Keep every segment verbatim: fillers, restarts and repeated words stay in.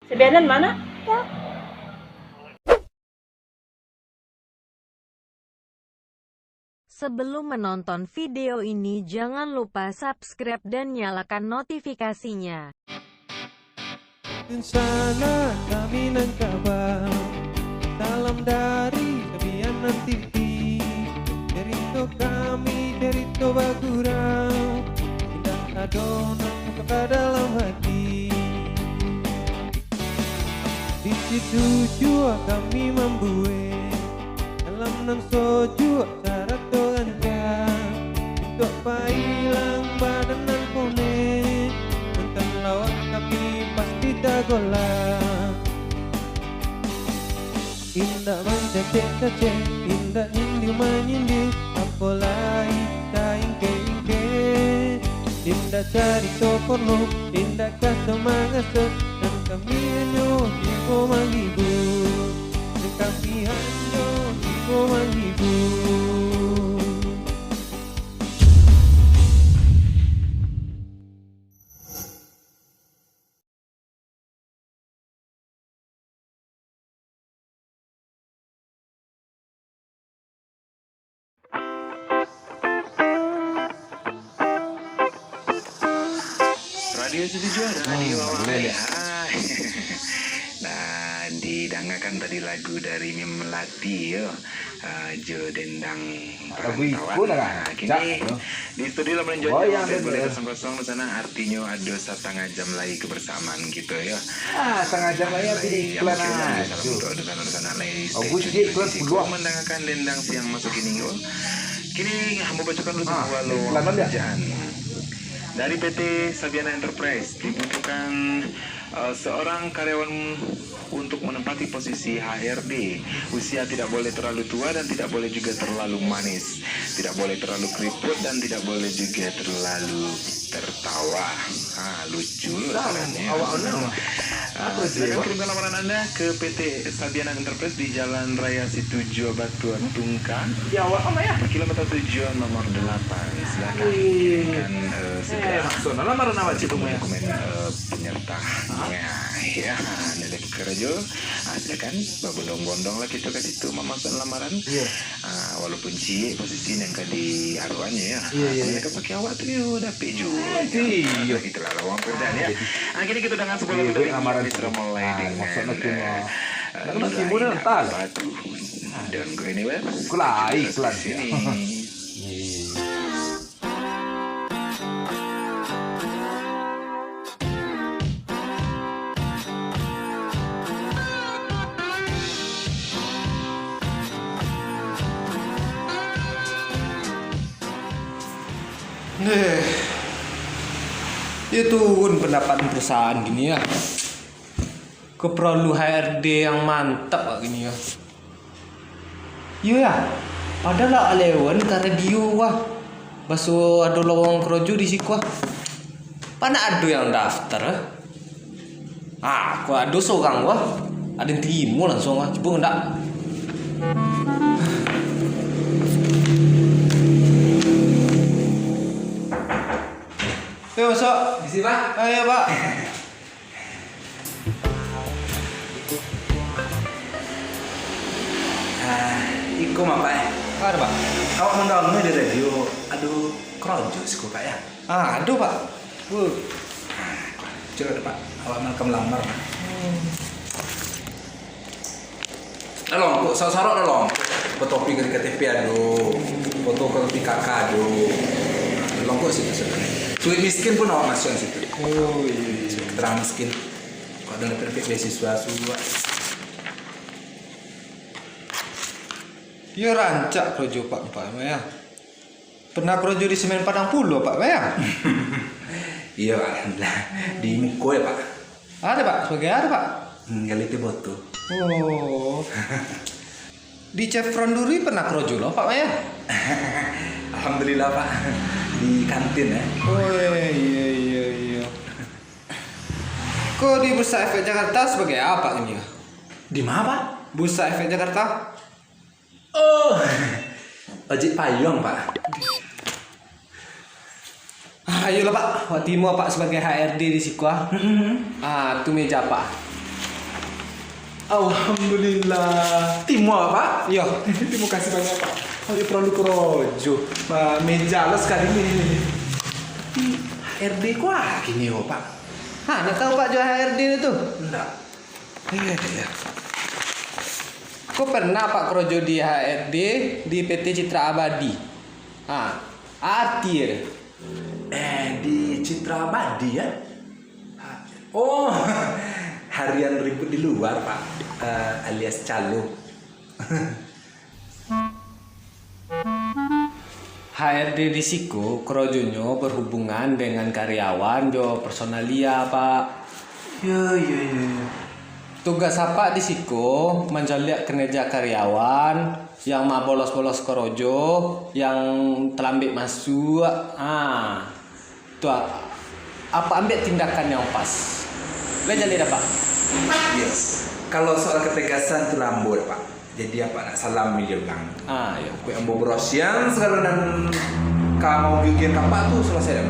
Sabianan ma? Sebelum menonton video ini, jangan lupa subscribe dan nyalakan notifikasinya. Insya Allah kami nan kaba. Salam dari Sabianan T V. Cerito kami, cerito bagurau. Indak ado nan ka dalam hati. Di situ juo kami mambuek alam nan sojuak sarato rancak. Untuak pailang badan nan konek, nonton lawak tapi pasti tagolak. Indak mancacek-cacek, indak nyindir-manyindir, apo lai taingkek-ingkek. Indak carito porno, indak kaso-mangaso, nan kami hanyo tibo manghibur, nan kami hanyo tibo manghibur. Radio Situ Juara, radio awak. Boleh, boleh. Nah, didangakan tadi lagu dari Mim Melati, yo. Ah, jo dendang Lagu Perantauan. Iko lah, nah, kini di studio lah melanjutkan. Boleh kosong-kosong di sana, artinyo ado satangah jam lai kebersamaan kito, yo. Ah, satangah jam lai, tapi di iklan aja. Salam untuk ado sanak-sanak lai. Stay tune di siko mendangakan dendang siang masuk kini, yo. Kini ambo bacakan dulu sabuah lowongan pekerjaan. Dari P T Sabianan Enterprise dibutuhkan, eh, seorang karyawan untuk menempati posisi H R D. Usia tidak boleh terlalu tua dan tidak boleh juga terlalu manis. Tidak boleh terlalu keriput dan tidak boleh juga terlalu tertawa. Ha, lucu lo suaranya. Awak mana? Ah, silakan kirimkan lamaran anda ke P T Sabianan Enterprise di Jalan Raya Situjuah Batua Tungka. Di awak apa ya? Kilometer tujuh nomor delapan. Silakan kirimkan, eh, segera. Eh, maksudnya lamaran awak cik rumah ya? Dokumen, eh, penyerta. Nah, ya, anda ada karajo. Ah, silakan, babondong-bondong lah kita ke situ memasang lamaran. Iya. Ah, walaupun ciek posisi yang ka diaruannyo ya. Iya, iya, iya. Mereka pakai awak tu yo, dapik juo. Iya. Kita lah lowongan pekerjaan ya. Ah, kini kita dengan sebuah lagu dari Miss Ramolai dengan, eh, Laila Batu. Dan gue ini, Beb. Kulai iklan sini. Iya, iya, iya. Neh, yo turun pendapatan perusahaan kini ya. Ko paralu H R D yang mantap kak kini yo. Iyo ya, padahal lah alewan ka radio wah. Baso ado lowongan karajo di siko ah. Panak ado yang daftar ah. Ah, ko ado sorang wah. Ado yang tarimo langsuang wah. Cubo ndak? Yo, masuk. Misi, Pak. Ayo, Pak. Ah, iko mah, Pak, eh. Apo, Pak? Awak mandanga di radio, ado karajo siko, Pak, ya? Ah, ado, Pak. Ah, cubo ado, Pak. Awak malam ka malamar, Pak. Hmm. Dah longkok, sarok-sarok dah longkok. Fotokopi K T P ado, fotokopi K K ado. Longkok situ sudah. Surat miskin pun awak masuakan situ. Oh, iya, iya. Surat keterangan miskin. Kok ado dapek-dapek beasiswa surat. Iyo rancak karajo Pak, Pak, ya. Pernah karajo di Semen Padang pulo, Pak, ya? Iyo, Pak. Di muko ya, Pak. Ado, Pak. Sabagai ado, Pak? Hmm, gali ti boto. Oh. Di Chevron Duri pernah karajo lo, Pak, ya? Alhamdulillah, Pak. Di kantin, ya. Oh, iyo, iyo, iyo. Ko di Bursa Efek Jakarta sabagai apo ini, ya? Di ma, Pak? Bursa Efek Jakarta. Oh, ojek payuang, Pak. Ah, iyolah, Pak. Wak timo, Pak, sabagai H R D di siko, ah. Mm-mm. Ah, tu meja, Pak. Alhamdulillah. Timo, Pak? Iyo. Terima kasih banyak, Pak. Awak paralu karajo. Ma-, meja lah sakali ni. Tapi H R D ko a kini ko, Pak? Ha, ndak tahu Apak jo H R D tu? Ndak. Iyo, iyo, iyo. Ko pernah Apak karajo di H R D di P T Citra Abadi? Ha, arti e. Eh, di Citra Abadi, ya? Oh, harian ribut di luar, Pak. Eh, alias calo. H R D di siko karajonyo berhubungan dengan karyawan jo personalia, Pak. Yo, yo, yo, yo. Tugas Apak di siko mancaliak kinerja karyawan yang mabolos-bolos karajo, yang talambek masuak. Ah. Tu, Apak ambiak tindakan yang pas. Lai jaleh dek Apak? Yes. Kalau soal ketegasan tu lah ambo, Pak. Jadi Apak nak salam media ulang. Ah, iyo. Kue ambo berosian segala nan ka mau gigian kapak tu selesai dah.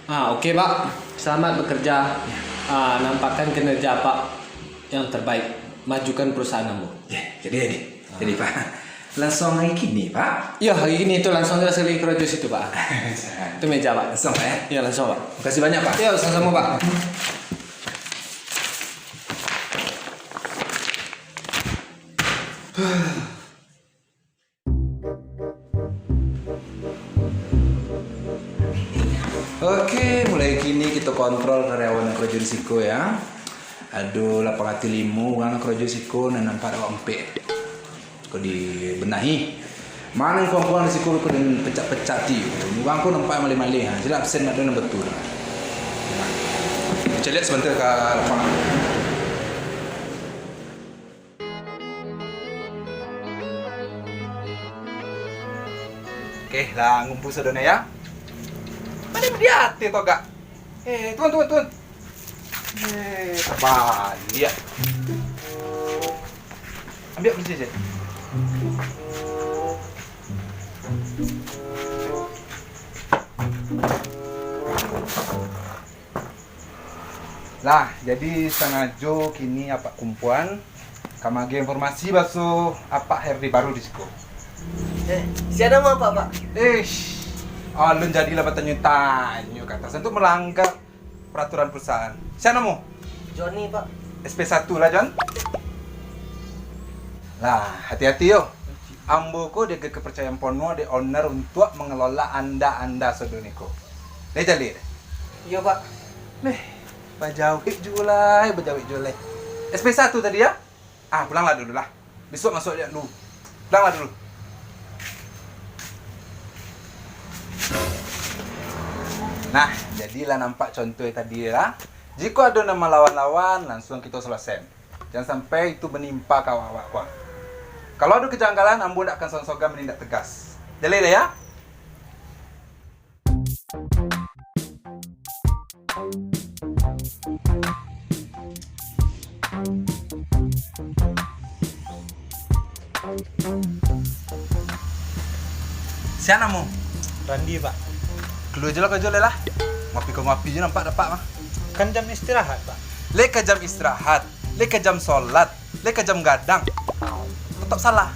Ah, oke, Pak. Selamat bekerja. Ya. Ah, nampakkan kinerja Apak yang terbaik. Majukan perusahaan ambo. Ya, jadi, jadi. Jadi, Pak, langsung aja kini, Pak. Iyo, hari kini tu langsung aja sakali karajo situ, Pak. Tu meja, Pak. Langsung, Pak, ya? Iyo, langsung, Pak. Makasih banyak, Pak. Iyo, samo-samo, Pak. Oke, mulai kini kito kontrol karyawan nan karajo di siko, ya. Ado lapang ati limo urang nan karajo di siko, nan nampak awak ampek. Ko dibenahi. Mano nan kurang-kurang di siko ko den pecak-pecak ti. Urang ko nampak maleh-maleh, ha. Caliak absen ado nan batua. Caliak sabanta ka lapangan. Oke, lah ngumpul sadonyo, ya. Mano nan di ateh tu agak? Eh, turun, turun, turun. Eh, tabaliak. Ambiak kunci se. Lah, jadi sangajo kini Apak kumpuan ka maagiah informasi baso Apak H R D baru di siko. Eh, sia namo Apak, Pak? Eish, alun jadilah batanyo-tanyo ka atasan tu, malanggar peraturan perusahaan. Sia namo? Joni, Pak. S P satu lah, Jon. Lah, hati-hati yo. Ambo ko diagiah kepercayaan ponuah dek owner untuak mangelola anda-anda sadonyo ko. Lai jaleh? Iyo, Pak. Neh, bajawek juo lai, bajawek juo lai. S P satu tadi, ya? Ah, pulanglah dulu lah. Bisuak masuak liak dulu. Pulanglah dulu. Nah, jadilah nampak contoh tadi lah. Jikok ado nan malawan-lawan, langsuang kito selesaian. Jan sampai itu manimpa ka awak-awak ko. Kalau ado kejanggalan, ambo ndak akan sogan-sogan manindak tegas. Jaleh lah, ya? Sia namo? Randi, Pak. Kalua jo lah, kalua jo lai lah. Ngopi ko ngopi jo, nampak dapek mah. Kan jam istirahat, Pak. Lai ka jam istirahat, lai ka jam solat, lai ka jam gadang. Tatap salah.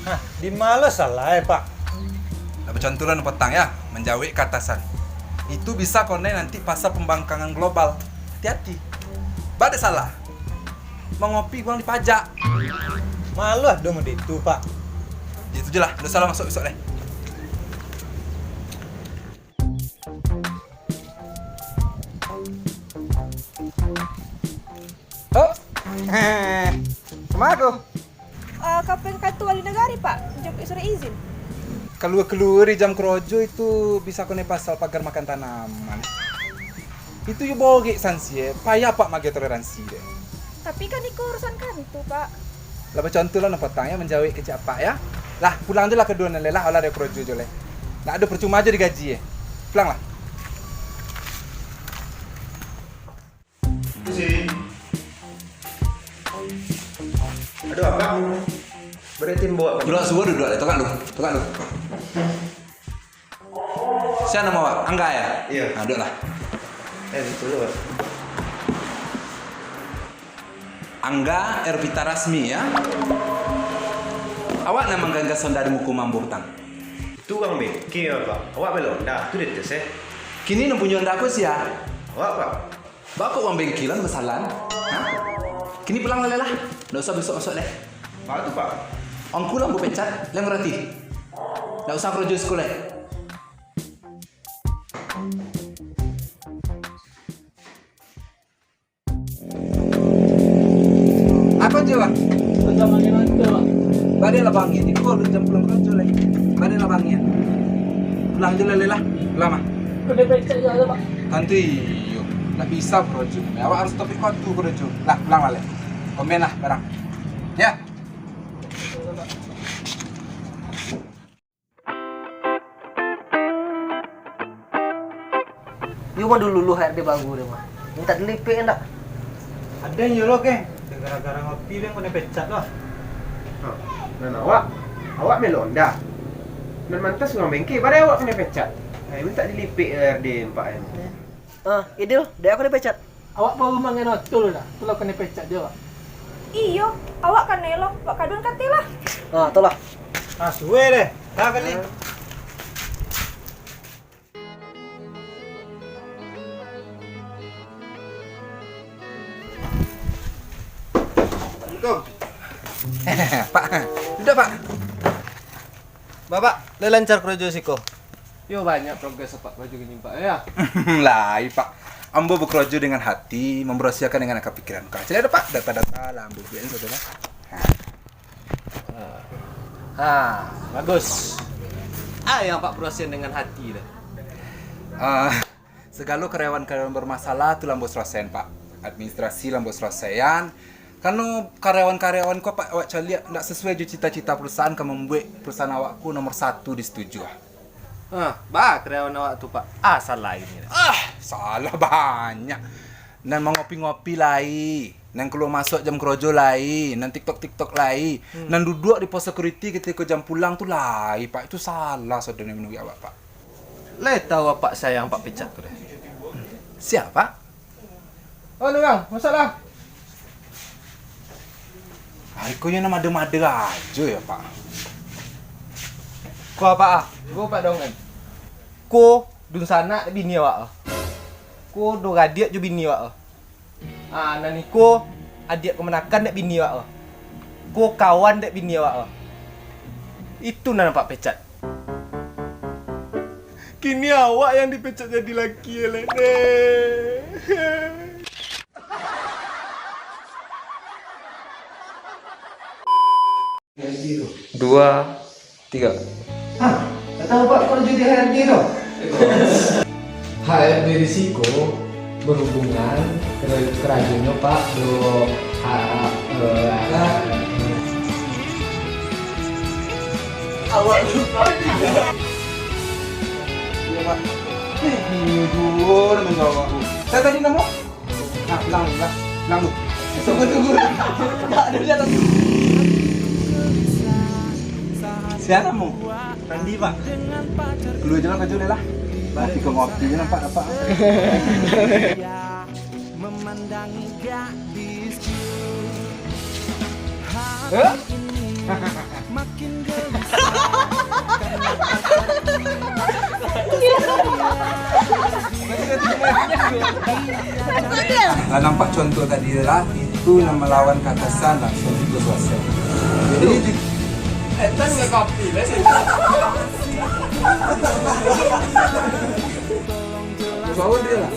Hah, di ma lah salah, eh, Pak? Lah bacontoh lah nan patang, ya, manjawek ka atasan. Itu bisa konek nanti pasal pambangkangan global. Hati-hati. Baa dek salah. Mangopi urang dipajak. Ma lah ado model itu, Pak. Itu je lah, ndak usah lah masuak bisuak lai. Hop. Heh. Kama ko? Ah, ka kantua wali nagari, Pak, manjapuik surek izin. Kalua-kalua di jam karajo itu bisa konek pasal pagar makan tanaman. Itu yo borek sansie, payah Apak maagiah toleransi dek. Tapi kan iko urusan kantua, Pak. Lah bacontoh lah nan patang, ya, manjawek kecek Apak, ya. Lah, pulang jo lah kaduo nan lai lah, alah ado karajo jo lai. Ndak ado, parcuma jo digaji, eh. Pulanglah. Pusing. Aduh, Abang. Berhenti bawa. Duduak, suruh duduak, tokak lu, tokak lu. Sia namo awak? Angga, ya? Iya. Nah, duduaklah. Eh, betul, Pak. Angga Ervita Rasmi, ya. Awak nan manggangga sonda di muko mambuh tang. Itu urang bengke, Pak. Awak bela Honda, tu di atas, eh. Kini nan punyo Honda ko sia? Awak, Pak. Baa kok urang bengke lah nan basalahan? Ha? Kini pulang lah lai lah. Ndak usah bisuak masuak lai. Baa tu, Pak? Angku lah ambo pecat, lai mangarati? Ndak usah karajo siko lai. Apo jo, Bang? Sudah mangian tu, Bang. Baliak lah, Bang. Iko alun jam pulang karajo lai. Baliak lah, Bang, ya. Pulang jo lah, lai lah. Pulang, Bang. Kena pecat jo lah, Bang. Tantu iyo. Ndak bisa karajo. Awak harus topik waktu karajo. Lah, pulang lah, lai. Komen lah, barang. Ya. Iyo mah dulu lu H R D baru deh mah. Mintak dilipek ndak? Ado yang nyuruh ke? Gara-gara ngopi bang kena pecat lah. Ha, nan awak, awak melo Honda. Nan mantas urang bengke, padahal awak kena pecat. Hai, mintak dilipek H R D empak M. Ah, Idil, dek aku dipecat. Awak baru mangan oto lah, tu lah kena pecat jo awak. Iyo, awak kanai lo, wak kaduan kateh lah. Ah, tu lah. Ah, suwe deh, dah kali. Assalamualaikum. Pak, duduak, Pak. Bapak, lai lancar karajo siko? Yo, banyak progres Apak baju kini, Pak, ya. Lai, Pak. Ambo bakarajo dengan hati, mambarasiahkan dengan akal pikiran. Kacau ado, Pak, data-data lah ambo buek, saudara. Ha. Ha, bagus. Ah, yang Apak barasiahan dengan hati tu. Ah, sagalo karyawan-karyawan barmasalah tu lah ambo sarasaian, Pak. Administrasi lah ambo sarasaian. Karano karyawan-karyawan ko, Pak, awak caliak ndak sasuai jo cita-cita perusahaan ka mambuek perusahaan awak ko nomor satu di Situjuah. Ah, baa karyawan awak tu, Pak? Ah, salah ini. Ah, salah banyak. Nan mangopi-ngopi lai, nan kalua masuak jam karajo lai, nan TikTok-TikTok lai, hmm, nan duduak di pos security katiko jam pulang tu lai, Pak. Itu salah saudara manuruik awak, Pak. Lai tahu Apak sia yang Apak pecat tu deh? Sia, Pak? Oh, ni, Bang, masuaklah. Ah, iko nyo nan mada-mada ajo yo, Pak. Ko Apak ah, ko Apak dongan. Ko dunsanak dek bini awak ah. Ko doradiak jo bini awak ah. Ah, nan iko adiak kamanakan dek bini awak ah. Ko kawan dek bini awak ah. Itu nan Apak pecat. Kini awak yang dipecat jadi laki, eleh deh. Dua, tiga. Hah? Tak tahu, Pak, kalau jadi H R D tu? H R D di siko berhubungan kera-, kerajonyo, Pak, do, ha, eh, awak lupa. Iya, Pak. Eh, ini dua nama jawab aku. Saya tadi nama? Nah, bilang, bilang, bilang lu. Tunggu, tunggu. Tak ada jalan. Siapa mu? Randi, Pak. Keluar jalan aja lah. Mati kau ngopi je nampak dapat. Hah? Lah nampak contoh tadi lah, itu yang melawan keatasan langsung itu selesai. Jadi di- Etan nggak kopi, lah. Bawa dia lah.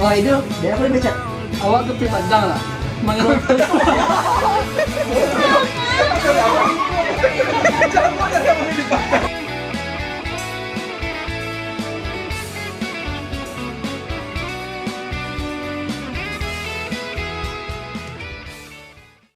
Oh, itu dia apa dipecat? Awak ke Padang lah. Mangan roti.